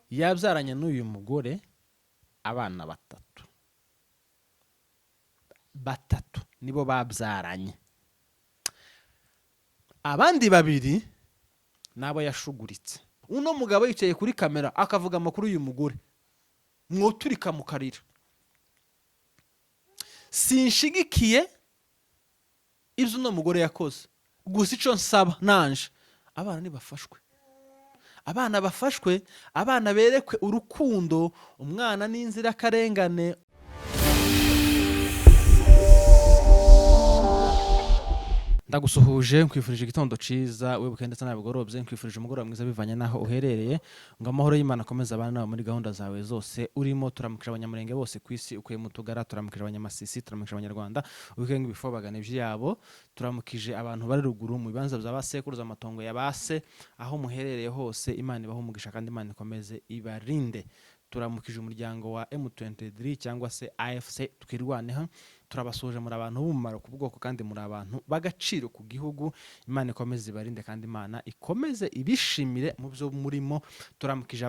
Yabyaranye n'uyu mugore abana batatu. Batatu nibo babyaranye, abandi babiri nabo yashuguritse. Uno mugabo yicaye kuri kamera akavuga amakuru y'uyu mugore, mwoturika mukarira. Sinshigikiye ibyo uno mugore yakoze, gusa icyo nsaba nanje, abana nibafashwe, abana bafashwe, abana berekwe urukundo. Umwana ni inzirakarengane. Ndagusuhuje, nkwifurije igitondo cyiza, wibuke ndetse nabigorobye, nkwifurije umugoroba mwiza bivanye n'aho uherereye, ngo amahoro y'Imana akomeze abane nawe muri gahunda zawe zose urimo. Turamukije Abanyamurenge bose ku isi ukuye mu tugara, turamukije Abanyamasisi, turamukije Abanyarwanda ukuye ibifobagana ibyabo, turamukije abantu bari ruguru mu bibanza bya ba sekuruza, amatongo ya ba se, aho muherereye hose Imana ibahe umugisha kandi Imana ikomeze ibarinde. Turamukije umuryango wa M23 cyangwa se AFC Twirwaneho, turabasuhuje. Muri abantu b'umumaro ku bwoko kandi muri abantu b'agaciro ku gihugu. Imana ikomeze ibarinde kandi Imana ikomeze ibishimire mu byo murimo. Turamukije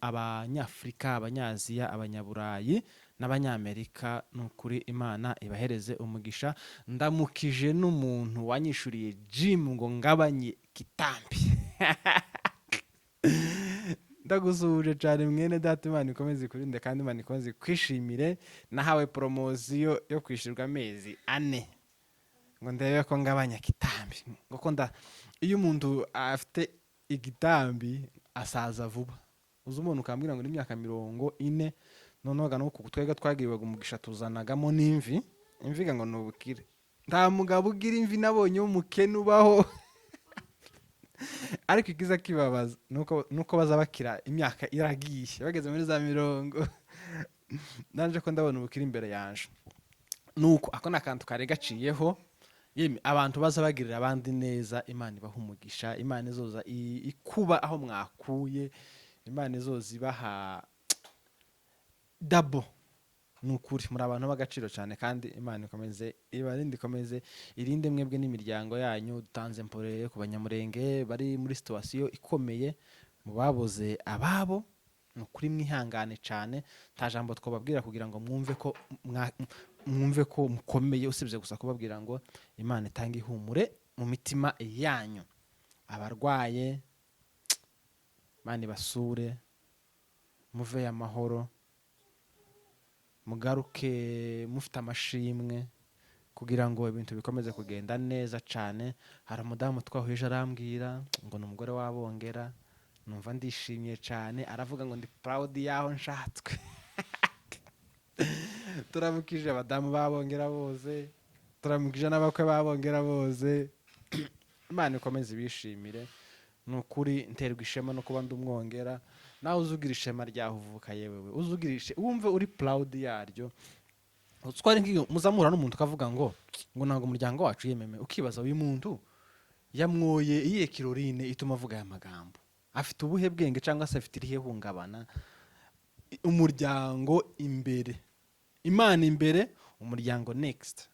Abanyafurika, Abanyaziya, Abanyaburayi n'Abanyamerika, ni ukuri Imana ibahereze umugisha. Ndamukije n'umuntu wanyishuriye gym ngo ngabanye kitambi. Ndagusuhuje cyane mwene data, Imana ikomeze ikurinde kandi Imana ikomeze ikwishimire. Nahawe poromosiyo yo kwishyurwa amezi 4 ngo ndebe ko ngabanya kitambi, ngo ko nda iyo umuntu afite igitambi asaza vuba. Uzi umuntu ukambwira ngo ni imyaka 40, noneho ga nuku twebwe twagiriwe umugisha tuzanagamo n'imvi, imvi ngo ni ubukire. Nta mugabo ugira imvi nabonye w'umukene ubaho. Ariko ikiza kibabaza nuko baza bakira imyaka iragiye bageze muri za 40. Nanje ko ndabona ubukire imbere yanje. Nuko ako ni akantu kari gaciyeho. Yemwe abantu baza bagirira abandi neza, Imana ibaha umugisha, Imana izoza ikuba aho mwakuye, Imana izoza ibaha dabo. Ni ukuri muri abantu b'agaciro cyane kandi Imana ikomeze ibarinde, ikomeze irinde mwebwe n'imiryango yanyu. Dutanze mpore ku Banyamurenge bari muri situation ikomeye, mu babuze ababo. Ni ukuri mwihangane cyane, nta jambo twababwira kugira ngo mwumve ko mukomeye, usibye gusa kubabwira ngo Imana itange ihumure mu mitima yanyu. Abarwaye Imana ibasure, muve amahoro, mugaruke mufite amashimwe kugira ngo ibintu bikomeze kugenda neza cyane. Hari umudamu twahuje arambwira ngo ni umugore w'Abongera, numva ndishimye cyane, aravuga ngo ndi proud y'aho nshatswe. Turamukije abadamu b'Abongera bose, turamukije n'abakwe b'Abongera bose, Imana ikomeze ibishimire. Ni ukuri nterwa ishema no kuba ndi Umwongera. Nawe uzugira ishema ryaho uvuka, yewe we uzugira wumve uri proud yaryo. Twari nk'iyo muzamura n'umuntu ukavuga ngo ntabwo umuryango wacu yememe, ukibaza uyu muntu yamwoye iyihe kirorine ituma avuga aya magambo, afite ubuhe bwenge cyangwa se afite irihe hungabana. Umuryango imbere, Imana imbere, umuryango next,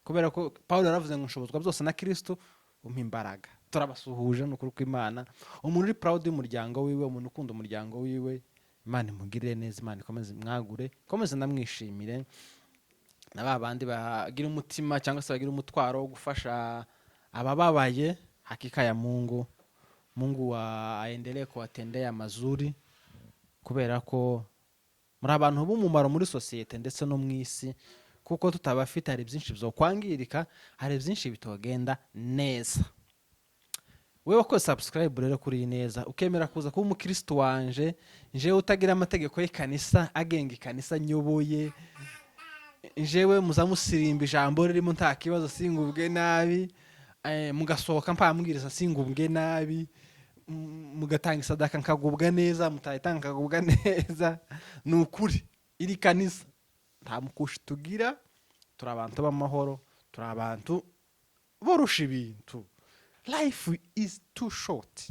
kubera ko Paul yaravuze ngo nshobozwa byose na Kristo umpa imbaraga. Turabasuhuje, ni ukuri kw'Imana. Umuntu uri proud y'umuryango wiwe, umuntu ukunda umuryango wiwe, Imana imugirire neza, Imana ikomeze imwagure, ikomeze namwishimire. Na ba bandi bagira umutima cyangwa se bagira umutwaro wo gufasha abababaye, hakika ya Mungu, Mungu wa aendelee kuwatendea mazuri, kubera ko muri abantu b'umumaro muri sosiyete ndetse no mu isi, kuko tutabafite hari byinshi byokwangirika, hari byinshi bitogenda neza. Wewe wakoze subscribe rero kuri iyi neza, ukemera kuza kuba umukristo wanje, njewe utagira amategeko y'ikanisa agenga ikanisa nyoboye, njewe muzamusirimba ijambo ririmo nta kibazo singubwe nabi, mugasohoka mpambwiriza singubwe nabi, mugatanga isadaka nkagubwa neza, mutayitanga nkagubwa neza. Ni ukuri iri kanisa nta mukushi tugira, turi abantu b'amahoro, turi abantu borosha ibintu. Life is too short,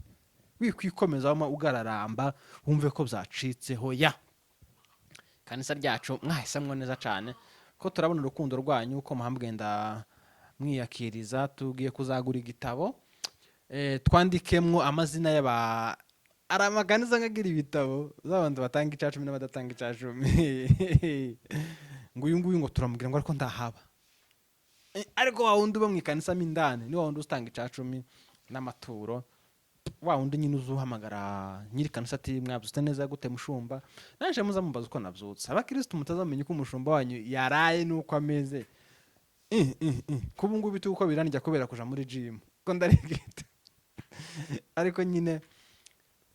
wikwikomeza wama ugararamba wumve ko byacitseho. Ya kanisa ryacu mwahisemwo neza cyane, ko turabona urukundo rwanyu uko muhambwenda mwiyakiriza. Tugiye kuzagura igitabo, twandikemwo amazina y'aba Hari amakanisa nkagira ibitabo z'abantu batanga icacumi n'abadatanga icacumi, ngo uyu nguyu ngo turamubwira ngo ariko ndahaba. Ariko wa wundi uba mu ikanisa mo indani ni wa wundi utanga icacumi n'amaturo, wa wundi nyine uzuhamagara nyiri kanisa ati: "Mwabyutse neza gute, mushumba?" Naje muza mumbaza uko nabyutse. Abakirisitu mutazamenya uko umushumba wanyu yaraye n'uko ameze. Kubu ngubu bite uko biranjya kubera kuja muri gym ko ndarigita. Ariko nyine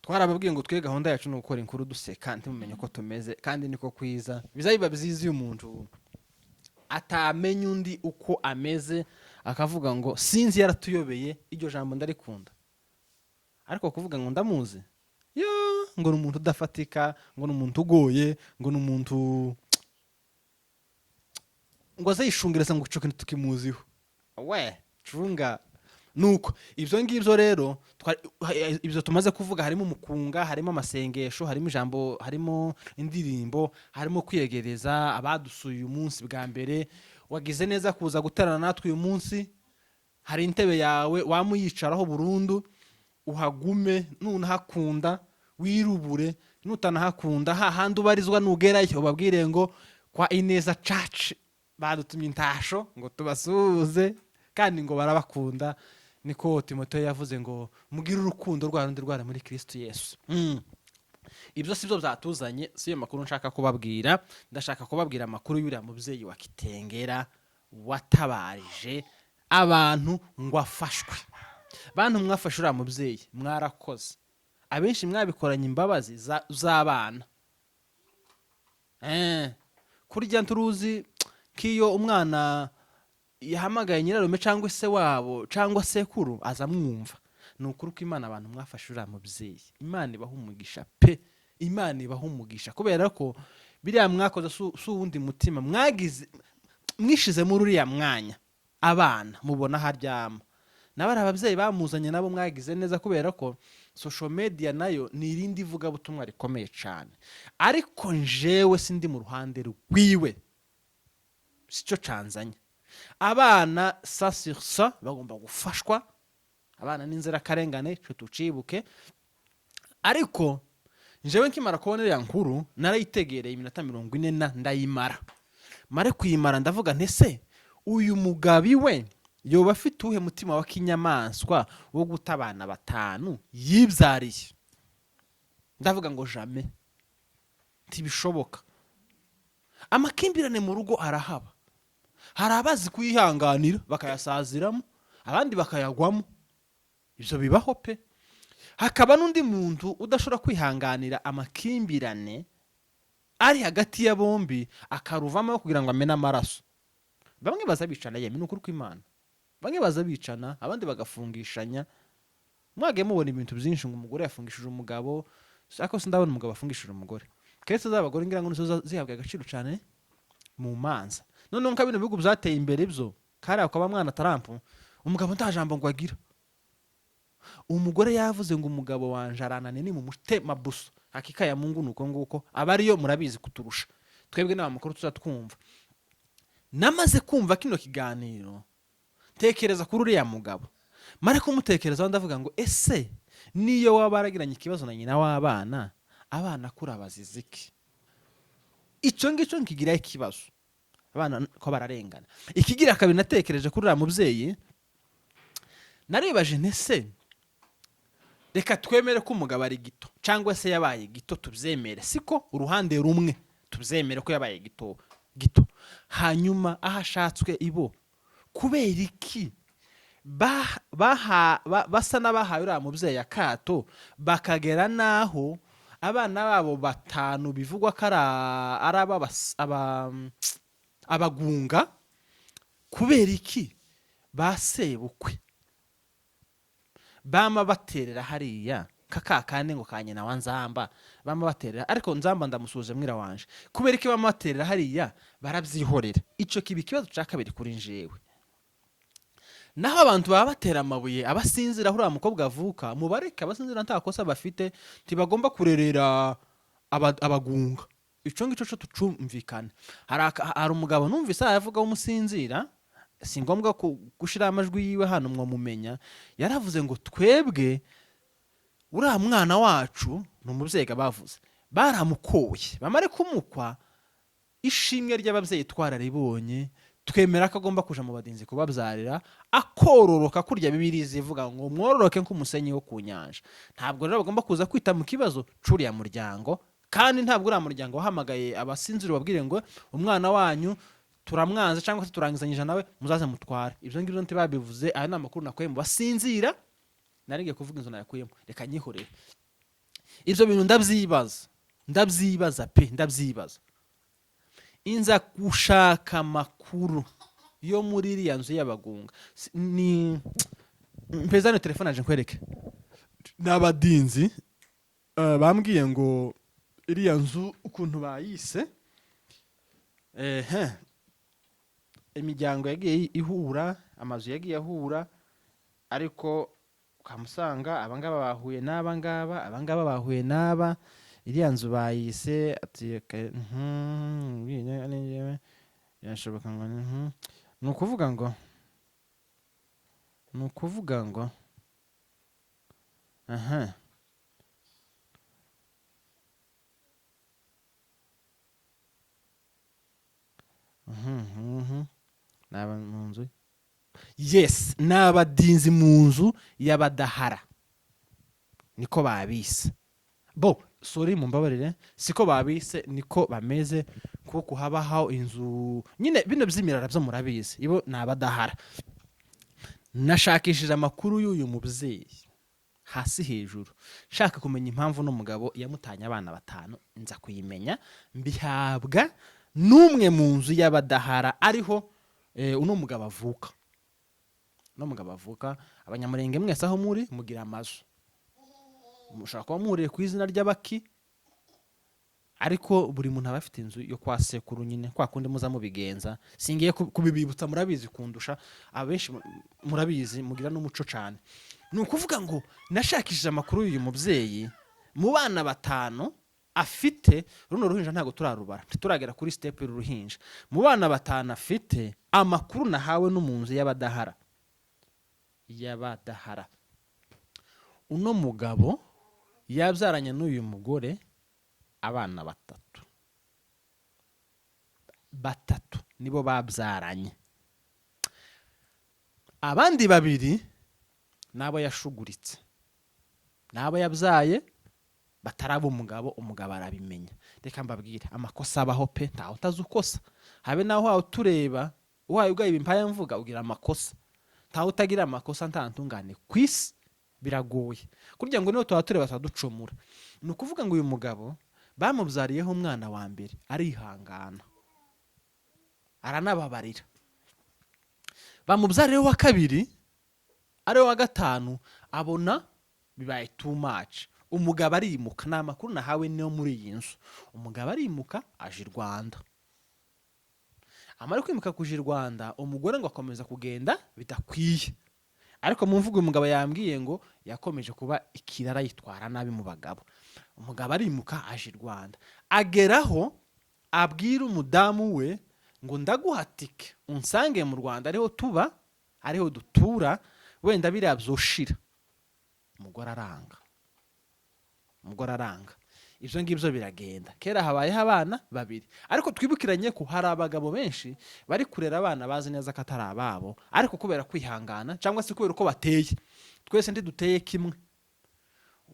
twarababwiye ngo twe gahunda yacu ni ugukora inkuru duseka, ntimumenye uko tumeze, kandi niko kwiza. Biza biba byiza iyo umuntu atamenya undi uko ameze, akavuga ngo sinzi, yaratuyobeye. Iryo jambo ndarikunda. Ariko kuvuga ngo ndamuzi yo, ngo ni umuntu udafatika, ngo ni umuntu ugoye, ngo ni umuntu ngo aze yishungereza, ngo ico kintu tukimuziho we cunga. Nuko ibyo ngibyo rero ibyo tumaze kuvuga, harimo umukunga, harimo amasengesho, harimo ijambo, harimo indirimbo, harimo kwiyegereza abadusuye uyu munsi bwa mbere. Wagize neza kuza guterana natwe uyu munsi. Hari intebe yawe wamuyicaraho burundu, uhagume. Nunahakunda wirubure, nutanahakunda hahandi ubarizwa nugerayo ubabwire ngo kwa Ineza Church badutumye intasho ngo tubasuhuze kandi ngo barabakunda. Niko Timoteyo yavuze ngo mugire urukundo rwa rundi rwari muri Kristo Yesu. Ibyo si byo byatuzanye, si yo makuru nshaka kubabwira. Ndashaka kubabwira amakuru y'uriya mubyeyi wa Kitengera watabarije abantu ngo afashwe. Bantu mwafashe uriya mubyeyi, mwarakoze. Abenshi mwabikoranye imbabazi z'abana. Kurya nturuzi nk'iyo umwana yahamagaye nyirarume cyangwa se wabo cyangwa sekuru, aza amwumva. Ni ukuri ko Imana, abantu mwafashe uriya mubyeyi, Imana ibaha umugisha pe. Imana ibaha umugisha kubera ko biriya mwakoze si uwundi mutima mwagize, mwishize muri uriya mwanya. Abana mubona aho aryama, nabo ari ababyeyi bamuzanye, nabo mwagize neza, kubera ko social media nayo ni irindi vugabutumwa rikomeye cyane. Ariko njewe sindi mu ruhande rwiwe, sicyo canzanye. Abana sa sur sa bagomba gufashwa, abana n'inzirakarengane, twe tucibuke. Ariko njyewe nkimara kubona iriya nkuru, narayitegereye iminota 40 na ndayimara. Mare kuyimara ndavuga nti: "Ese uyu mugabi we yoba afite uwuhe mutima wa kinyamaswa wo guta abana batanu yibyariye?" Ndavuga ngo jamais, ntibishoboka. Amakimbirane mu rugo arahaba. Hari abazi kuyihanganira bakayasaziramo, abandi bakayagwamo. Ibyo bibaho pe. Hakaba n'undi muntu udashobora kwihanganira amakimbirane ari hagati ya bombi, akaruvamo kugira ngo amene amaraso. Bamwe baza bicana, yemwe, ni ukuri kw'Imana. Bamwe baza bicana, abandi bagafungishanya. Mwagiye mubona ibintu byinshi ngo umugore yafungishije umugabo, ariko sindabona umugabo afungishije umugore. Keretse z'abagore ngira ngo nizo zihabwa agaciro cyane mu manza. Noneho nka bino bihugu byateye imbere byo kariya kwa mwana Trump, umugabo nta jambo ngo agira. Umugore yavuze ngo umugabo wanje arananiye, ni mu mutema buso hakika ya Mungu. Nuko nguko aba ariyo murabizi kuturusha twebwe n'amakuru tuzatwumva. Namaze kumva kino kiganiro, tekereza kuri uriya mugabo. Mare kumutekerezaho ndavuga ngo ese niyo waba waragiranye ikibazo na nyina w'abana, abana kuri abazize iki? Icyo ngicyo nkigiraho ikibazo, abana ko bararengana. Ikigira kabiri natekereje kuri uriya mubyeyi, naribaje nti: "Ese reka twemere ko umugabo ari gito cyangwa se yabaye gito, tubyemere, siko uruhande rumwe tubyemere ko yabaye gito gito, hanyuma aho ashatswe ibo, kubera iki basa n'abahaye uriya mubyeyi akato, bakagera n'aho abana babo batanu bivugwa ko ari abagunga? Kubera iki ba sebukwe bama baterera hariya kaka kandi ngo ka nyina wa Nzamba bama baterera?" Ariko Nzamba ndamusuhuje, mwira wanje. Kubera iki bama baterera hariya, barabyihorera? Ico kiba ikibazo ca kabiri kuri njewe. Naho abantu baba batera amabuye abasinzira aho uriya mukobwa avuka, mubareke abasinzira, nta kosa bafite, ntibagomba kurerera abagunga. Ico ngico co tucumvikane. Hari umugabo numvise yavuga w'umusinzira, si ngombwa gushira amajwi yiwe hano, mwamumenya. Yaravuze ngo twebwe Uriya mwana wacu ni umubyeyi bavuze, baramukoye. Bamare kumukwa, ishimwe ry'ababyeyi twararibonye, twemera ko agomba kuja mu badinzi kubabyarira, akororoka kurya Bibiliya zivuga ngo mwororoke nk'umusenyi wo ku nyanja. Ntabwo rero bagomba kuza kwita mu kibazo c'uriya muryango, kandi ntabwo uriya muryango wahamagaye abasinzira ubabwire ngo umwana wanyu turamwanze cyangwa se turangizanyije nawe, muzaze mutware. Ibyo ngibyo ntibabivuze. Aya ni amakuru nakuye mu basinzira. Nari ngiye kuvuga inzu nayakuyemo, reka nyihorere. Ibyo bintu ndabyibaza, ndabyibaza pe, ndabyibaza. Inza gushaka amakuru yo muri iriya nzu y'abagunga. Ni mpezane telefone aje nkwereke. Ni abadinzi bambwiye ngo iriya nzu ukuntu bayise, ehe, imiryango yagiye ihura, amazu yagiye ahura, ariko ukamusanga abangaba bahuye n'aba ngaba, abangaba bahuye n'aba. Iriya nzu bayise ati yashoboka ngo ni ukuvuga ngo, ni ukuvuga ngo aha ni aba mu nzu, yes, ni abadinzi mu nzu y'abadahara, niko babise. Bo sorry, mumbabarire, siko babise, niko bameze, kuko habaho inzu nyine bino by'imirara byo murabizi, ibo ni abadahara. Nashakishije amakuru y'uyu mubyeyi hasi hejuru, nshaka kumenya impamvu n'umugabo yamutanye abana batanu. Nza kuyimenya mbihabwa n'umwe mu nzu y'abadahara ariho uno mugabo avuka. Uno mugabo avuka. Abanyamurenge mwese aho muri mugira amazu, mushobora kuba muhuriye ku izina ry'abaki, ariko buri muntu aba afite inzu yo kwa sekuru nyine, kwa kundi muza mubigenza. Singiye kubibibutsa, murabizi kundusha abenshi, murabizi, mugira n'umuco cyane. Ni ukuvuga ngo nashakishije amakuru y'uyu mubyeyi. Mu bana batanu afite, runo ruhinja ntabwo turarubara, ntituragera kuri step y'uru ruhinja. Mu bana batanu afite, amakuru nahawe no mu nzu y'abadahara, y'abadahara, uno mugabo yabyaranye n'uyu mugore abana batatu. Batatu nibo babyaranye, abandi babiri n'abo yashuguritse, n'abo yabyaye bataraba umugabo. Umugabo arabimenya. Reka mbabwire, amakosa abaho pe, ntawe utazi ukosa, habe naho wawe utureba uhaye ubwaye impaya mvuga ugira amakosa. Ntawe utagira amakosa, nta ntungane ku isi, biragoye kugira ngo niyo tuba tureba tuba ducumura. Ni ukuvuga ngo uyu mugabo bamubyariyeho umwana wa mbere, arihangana, aranababarira. Bamubyariyeho uwa kabiri, ariwe wa gatanu, abona bibaye too much, umugabo arimuka. Ni amakuru nahawe niyo muri iyi nzu. Umugabo arimuka aje i Rwanda. Amara kwimuka kuja i Rwanda, umugore ngo akomeza kugenda bidakwiye. Ariko mu mvugo uyu mugabo yambwiye ngo yakomeje kuba ikirara, yitwara nabi mu bagabo. Umugabo arimuka aje i Rwanda, ageraho abwira umudamu we ngo ndaguhatike unsange mu Rwanda, ariho tuba, ariho dutura, wenda biriya byoshira. Umugore aranga, umugore aranga. Ibyo ngibyo biragenda. Kera habayeho abana babiri, ariko twibukiranye ko hari abagabo benshi bari kurera abana bazi neza ko atari ababo, ariko kubera kwihangana cyangwa se kubera uko bateye. Twese ntiduteye kimwe.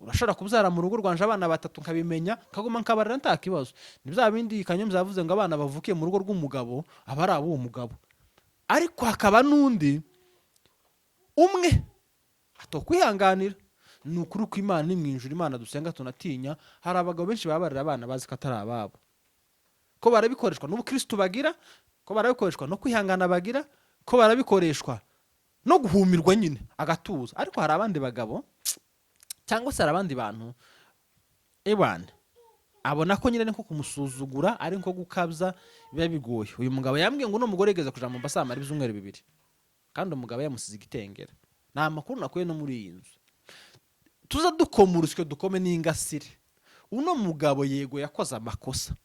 Urashobora kubyara mu rugo rwanje abana batatu, nkabimenya, nkaguma nkabarira nta kibazo. Ni bya bindi Kanyombya yavuze ngo abana bavukiye mu rugo rw'umugabo aba ari ab'uwo mugabo. Ariko hakaba n'undi umwe atokwihanganira. Ni ukuri ko Imana ni mu ijuru, Imana dusenga tunatinya. Hari abagabo benshi babarira abana bazi ko atari ababo, ko barabikoreshwa n'ubukristu bagira, ko barabikoreshwa no kwihangana bagira, ko barabikoreshwa no guhumirwa nyine agatuza. Ariko hari abandi bagabo cyangwa se hari abandi bantu, ebana, abona ko nyine ni nko kumusuzugura, ari nko gukabya, biba bigoye. Uyu mugabo yambwiye ngo uno mugore yigeze kuja mu Mombasa amara ibyumweru 2, kandi umugabo yamusize igitengera. Ni amakuru nakuye no muri iyi nzu. Tuza dukoma urusyo, dukome n'ingasire. Uno mugabo yego yakoze amakosa,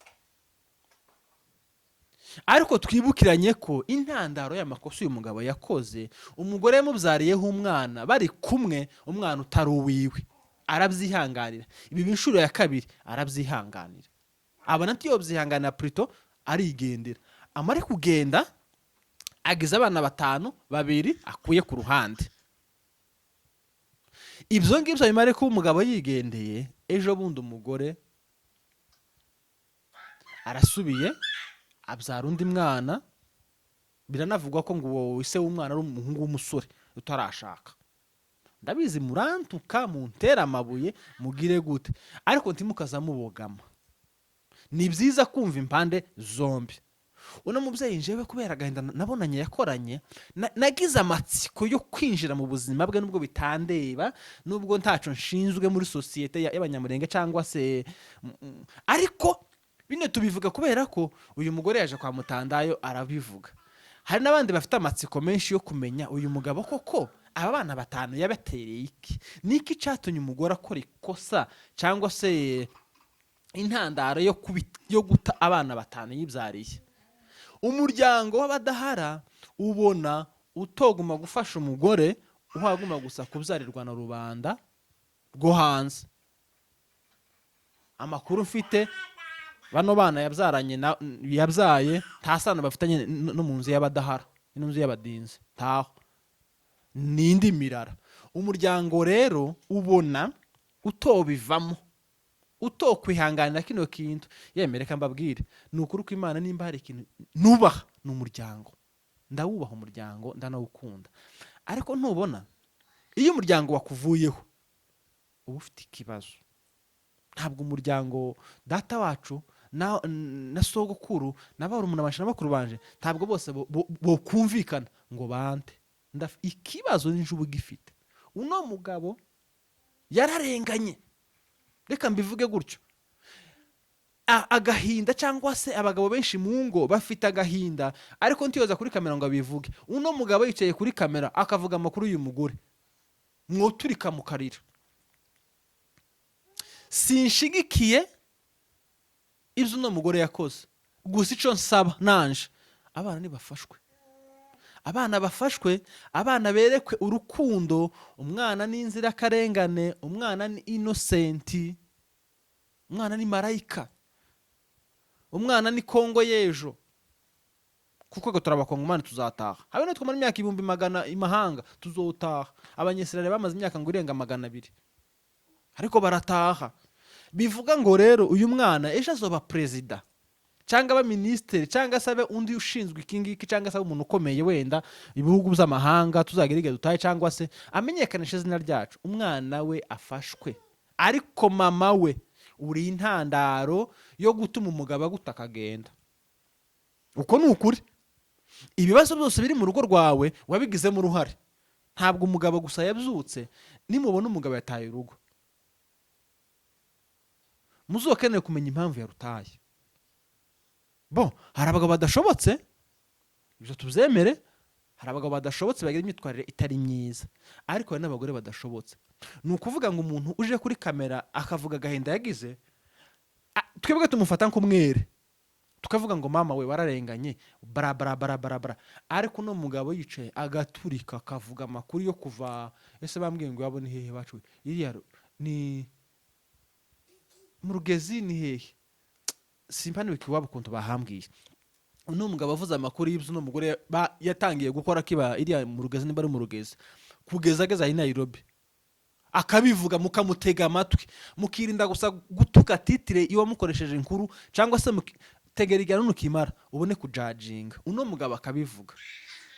ariko twibukiranye ko intandaro y'amakosa uyu mugabo yakoze, umugore yamubyariyeho umwana bari kumwe, umwana utari uwiwe. Arabyihanganira. Ibi inshuro ya kabiri arabyihanganira, abona ntiyobyihanganira, plutôt arigendera. Amare kugenda, agize abana batanu, babiri akuye ku ruhande. Ibyo ngibyo bimare kuba, umugabo yigendeye, ejo bundi umugore arasubiye abyara undi mwana. Biranavugwa ko ngo uwo se w'umwana ari umuhungu w'umusore utarashaka. Ndabizi murantuka, muntera amabuye, mugire gute, ariko ntimukaza mubogama. Ni byiza kumva impande zombi. Uno mubyeyi, njyewe kubera agahinda nabonanye yakoranye, nagize amatsiko yo kwinjira mu buzima bwe, nubwo bitandeba, nubwo ntaco nshinzwe muri sosiyete y'Abanyamurenge cyangwa se ariko bino tubivuga kubera ko uyu mugore yaje kwa Mutandayo arabivuga. Hari n'abandi bafite amatsiko menshi yo kumenya uyu mugabo koko aba bana batanu yabatereye iki, niki cyatumye umugore akora ikosa cyangwa se intandaro yo guta abana batanu yibyariye. Umuryango w'Abadahara ubona utoguma gufasha umugore uhaguma gusa kubyarirwa na rubanda rwo hanze. Amakuru mfite, bano bana yabyaranye na yabyaye nta sano bafitanye no mu nzu y'Abadahara, no mu nzu y'Abadinzi, ntaho, ni indi mirara. Umuryango rero ubona utobivamo, utokwihanganira kino kintu. Yemere reka mbabwire, ni ukuri ko Imana, nimba hari ikintu nubaha ni umuryango. Ndawubaha umuryango, ndanawukunda, ariko ntubona iyo umuryango wakuvuyeho uba ufite ikibazo. Ntabwo umuryango data wacu na sogokuru na barumuna banje na bakuru banje, ntabwo bose bokumvikana ngo bante. Ikibazo nije uba ugifite. Uno mugabo yararenganye, reka mbivuge gutyo. Agahinda cyangwa se abagabo benshi mu ngo bafite agahinda, ariko ntiyoza kuri kamera ngo abivuge. Uno mugabo yicaye kuri kamera akavuga amakuru y'uyu mugore, mwoturika mukarira. Sinshigikiye ibyo uno mugore yakoze, gusa icyo nsaba nanje, abana nibafashwe, abana bafashwe, abana berekwe urukundo. Umwana ni inzirakarengane, umwana ni innocent, umwana ni marayika, umwana ni Kongo y'ejo, kuko ngo turabakongomani, tuzataha. Habe natwe twamara imyaka 100,000 imahanga, tuzotaha. Abanyesirayeli bamaze imyaka ngo irenga 200, ariko barataha. Bivuga ngo rero uyu mwana ejo azoba perezida cyangwa aba minisitiri cyangwa se abe undi ushinzwe iki ngiki cyangwa se abe umuntu ukomeye wenda ibihugu by'amahanga, tuzagira igihe dutahe cyangwa se amenyekanishe izina ryacu. Umwana we afashwe, ariko mama we uri intandaro yo gutuma umugabo aguta akagenda. Uko ni ukuri. Ibibazo byose biri mu rugo rwawe wabigizemo uruhare. Ntabwo umugabo gusa yabyutse. Nimubona umugabo yataye urugo, muzokeneye kumenya impamvu yarutaye. Bo hari abagabo badashobotse, ibyo tubyemere, hari abagabo badashobotse bagira imyitwarire itari myiza, ariko hari n'abagore badashobotse. Ni ukuvuga ngo umuntu uje kuri kamera akavuga agahinda yagize, twebwe tumufata nk'umwere, tukavuga ngo mama we wararenganye, bara bara bara bara bara. Ariko uno mugabo yicaye agaturika akavuga amakuru yo kuva, ese bambwiye ngo iwabo ni hehe bacuye iriya ni mu Rugezi, ni hehe? Simpaniwe iwabo ukuntu bahambwiye. Uno mugabo avuze amakuru y'ibyo uno mugore yatangiye gukora kiba iriya mu Rugezi, niba ari mu Rugezi, kugeza ageze aho i Nairobi, akabivuga, mukamutega amatwi, mukirinda gusa gutuka titre iyo wamukoresheje inkuru, cyangwa se tegera igihano nukimara ubone kujajinga. Uno mugabo akabivuga,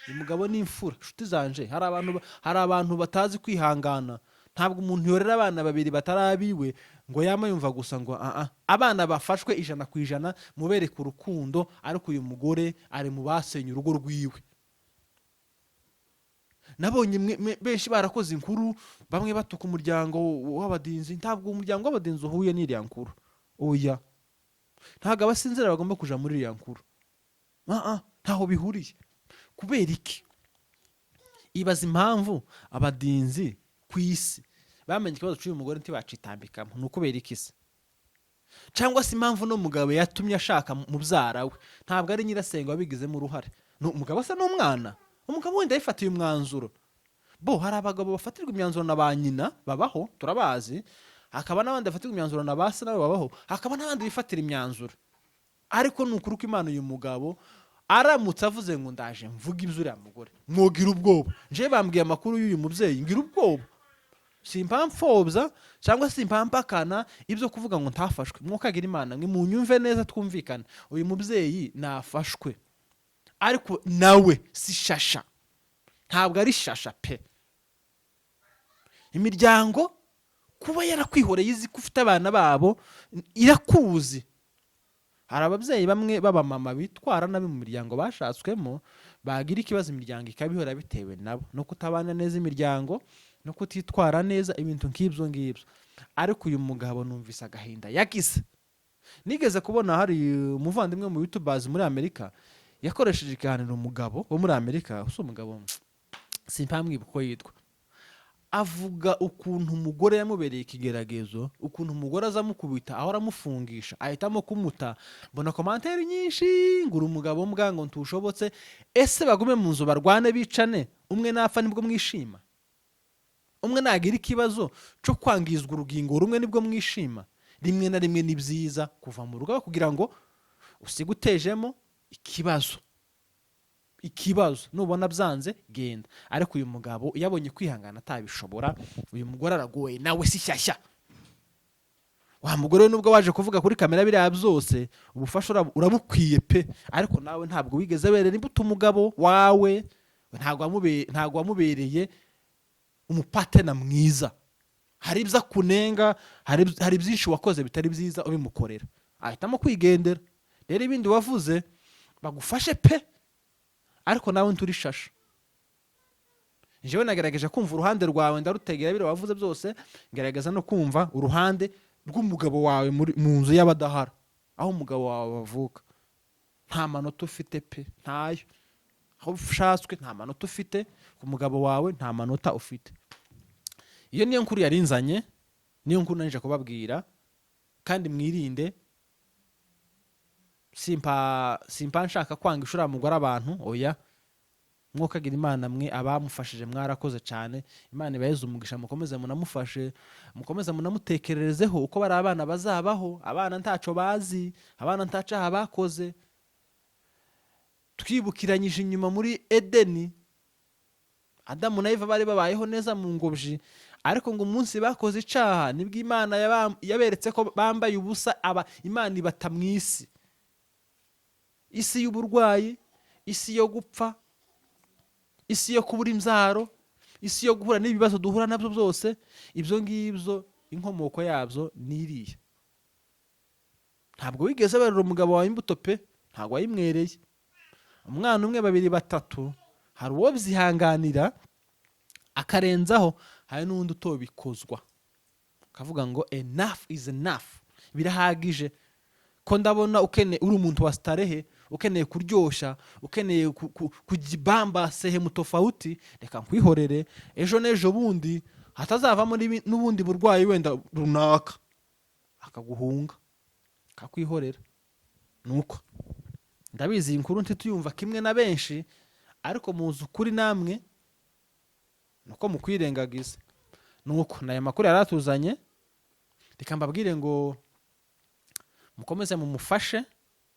uyu mugabo ni imfura. Inshuti zanje, hari abantu batazi kwihangana. Ntabwo umuntu yorera abana babiri batari abiwe ngo yama yumva gusa ngo aa. Abana bafashwe 100%, mubereke urukundo, ariko uyu mugore ari mu basenye urugo rwiwe. Nabonye benshi barakoze inkuru, bamwe batuka umuryango w'Abadinzi. Ntabwo umuryango w'Abadinzi uhuye n'iriya nkuru, oya. Ntabwo abasinzira bagomba kuja muri iriya nkuru. Ah, ntaho bihuriye. Kubera iki? Ibaza impamvu Abadinzi ku isi bamenye ikibazo cy'uyu mugore ntibacitambikamo, ni ukubera iki se? Cyangwa se impamvu uno mugabo yatumye ashaka mubyara we, ntabwo ari nyirasenge wabigizemo uruhare. Ni umugabo asa n'umwana, umugabo wenda yifatiye umwanzuro. Bo hari abagabo bafatirwa imyanzuro na ba nyina, babaho, turabazi. Hakaba n'abandi bafatirwa imyanzuro na ba se, nabo babaho. Hakaba n'abandi bifatira imyanzuro. Ariko ni ukuri ko Imana, uyu mugabo aramutse avuze ngo ndaje mvuga ibyo uriya mugore, mwogira ubwoba. Nje bambwiye amakuru y'uyu mubyeyi, ngira ubwoba. Simpamfobya cyangwa simpampakana ibyo kuvuga ngo ntafashwe. Mwukagira Imana mwe, munyumve neza, twumvikane. Uyu mubyeyi nafashwe, ariko nawe si shasha, ntabwo ari shasha pe. Imiryango kuba yarakwihoreye izi ko ufite abana babo, irakuzi. Hari ababyeyi bamwe b'abamama bitwara nabi mu miryango bashatswemo, bagira ikibazo imiryango ikabihora bitewe nabo no kutabana neza imiryango no kutitwara neza, ibintu nk'ibyo ngibyo. Ariko uyu mugabo numvise agahinda yagize. Nigeze kubona hari umuvandimwe mu YouTubers muri Amerika yakoresheje ikiganiro, umugabo wo muri Amerika, si umugabo, simpamwibuka uko yitwa, avuga ukuntu umugore yamubereye ikigeragezo, ukuntu umugore aza amukubita, ahora amufungisha, ahitamo kumuta. Mbona commentaire nyinshi ngo uri umugabo mbwa, ngo ntushobotse. Ese bagume mu nzu barwane, bicane, umwe napfa nibwo mwishima? Umwe nagira ikibazo cyo kwangizwa urugingo rumwe nibwo mwishima? Rimwe na rimwe ni byiza kuva mu rugo kugira ngo usige utejemo ikibazo. Ikibazo nubona byanze, genda. Ariko uyu mugabo iyo abonye kwihangana atabishobora, uyu mugore aragoye, nawe si shyashya. Wa mugore we, nubwo waje kuvuga kuri kamera biriya byose, ubufasha urabukwiye pe. Ariko nawe ntabwo wigeze werera imbuto umugabo wawe, ntabwo wamubereye umupartner mwiza. Hari ibyo akunenga, hari byinshi wakoze bitari byiza ubimukorera, ahitamo kwigendera. Rero ibindi wavuze bagufashe pe, ariko nawe nturi shasha. Njyewe nagerageje kumva uruhande rwawe, ndarutegera biriya wavuze byose, ngerageza no kumva uruhande rw'umugabo wawe mu nzu y'abadahara, aho umugabo wawe bavuka. Nta manota ufite pe, ntayo. Aho ushatswe nta manota ufite, ku mugabo wawe nta manota ufite. Iyo niyo nkuru yarinzanye, niyo nkuru nanje kubabwira. Kandi mwirinde, simpa nshaka kwanga ishuri mugore abantu, oya. Mwokagira Imana mwe, abamufashije mwarakoze cyane, Imana ibaheze umugisha. Mukomeze munamufashe, mukomeze munamutekererezeho uko bari abana bazabaho. Abana ntaco bazi, abana ntacaha bakoze. Twibukiranyije inyuma muri Edeni, Adamu na Eva bari babayeho neza mu ngobyi, ariko ngo umunsi bakoze icaha nibwo Imana yaberetse ko bambaye ubusa. Aba Imana ibata mu isi, isi y'uburwayi, isi yo gupfa, isi yo kubura imbyaro, isi yo guhura n'ibibazo duhura nabyo byose. Ibyo ngibyo inkomoko yabyo ni iriya. Ntabwo wigeze werera umugabo wawe imbuto pe, ntabwo wayimwereye. Umwana umwe, babiri, batatu, hari uwo byihanganira akarenzaho, hari n'undi utobikozwa akavuga ngo enough is enough, birahagije ko ndabona ukene uri umuntu wa starehe, ukeneye kuryoshya, ukeneye kujibamba sehemu tofauti, reka nkwihorere, ejo n'ejo bundi hatazavamo n'ubundi burwayi wenda runaka, akaguhunga, akakwihorera. Nuko ndabizi, iyi nkuru ntituyumva kimwe na benshi, ariko muzi ukuri namwe nuko mukwirengagiza. Nuko n'aya makuru yari atuzanye. Reka mbabwire ngo mukomeze mumufashe,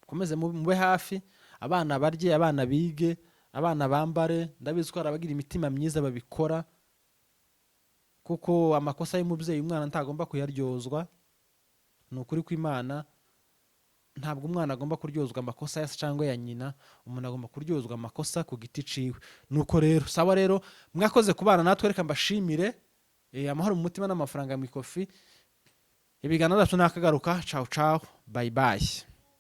mukomeze mube hafi, abana barye, abana bige, abana bambare. Ndabizi ko hari abagira imitima myiza babikora, kuko amakosa y'umubyeyi umwana ntagomba kuyaryozwa. Ni ukuri kw'Imana, ntabwo umwana agomba kuryozwa amakosa ya se cyangwa ya nyina, umuntu agomba kuryozwa amakosa ku giti ciwe. Nuko rero, sawa rero, mwakoze kubana natwe. Reka mbashimire. Amahoro mu mutima n'amafaranga mu ikofi. Ibiganiro byacu nakagaruka. Ciao ciao, bye bye.